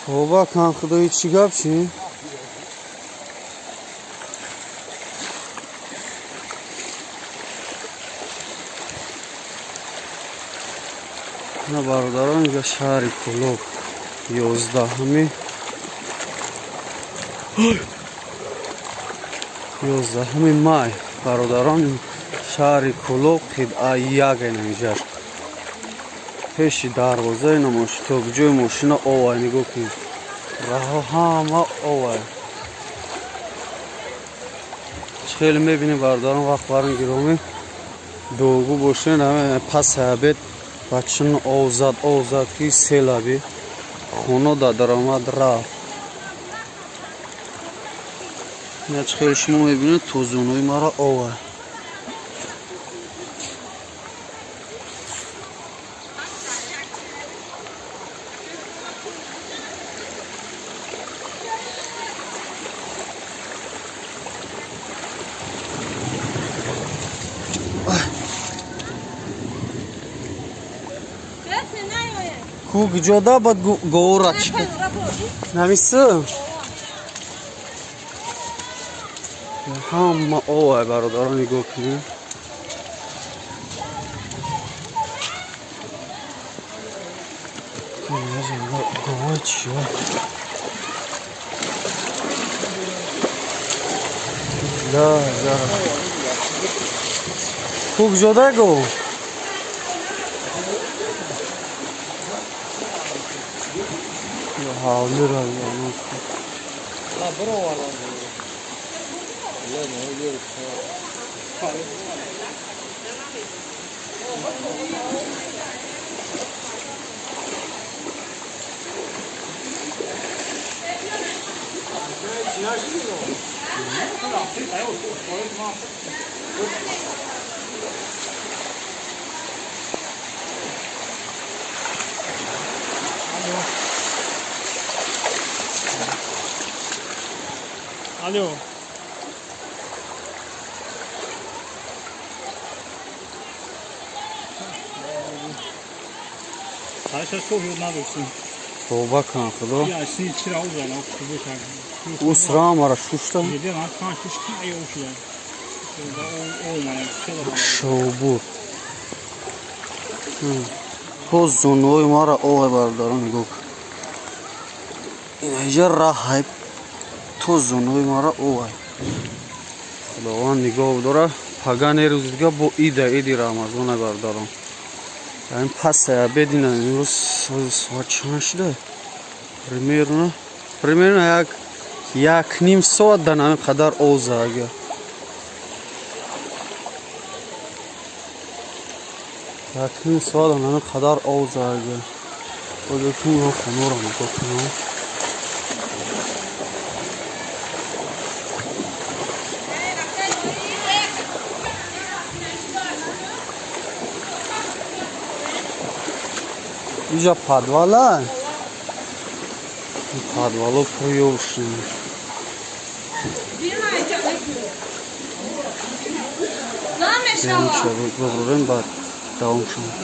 Тавба кан, худои, чӣ гап, чӣ? На, бародарон, инҷа шаҳри Кӯлоб, 11-уми май, бародарон, шаҳри Кӯлоб, қитъа як. Ина инҷаш пеши дарвоза, ина то ҷои мошина овай. Нигоҳ кунед, раҳо ҳама овай. Хеле мебинем, бародарон, вақт барон гиромӣ, дуогӯ бошед. Паси обед ба чун ов зад, ов зад, ки селаби хона да даромад, рафт. Ина хеле шумо мебинед, то зонуи мара овай. Ку ҷода бад говора намисы, ҳама овай, бародарон, нигоҳ кунед. Говай чия? Ла ла, ку ҷода гов? Ҳавлира. Алло. Тавба кан, худо, усра мара шушта шобур то зонуҳои мара овай. Бародарон, нигоҳ, инаҷа раҳай, то зонуҳои мара овай. Худованд нигоҳ дора. Пага нерӯз дига бо ида, иди Рамазона, бародарон. Ин пасай обед, ина имрӯз соат чанд шуда? Примерно як ним соат дар ҳамин қадар оза. Агар як ним соат дар ҳамин қадар оза, агар озакун хонаро нигоҳ кунам. Иҷа подвала, подвало приёвшин. Баброрем, баъд давом шавем.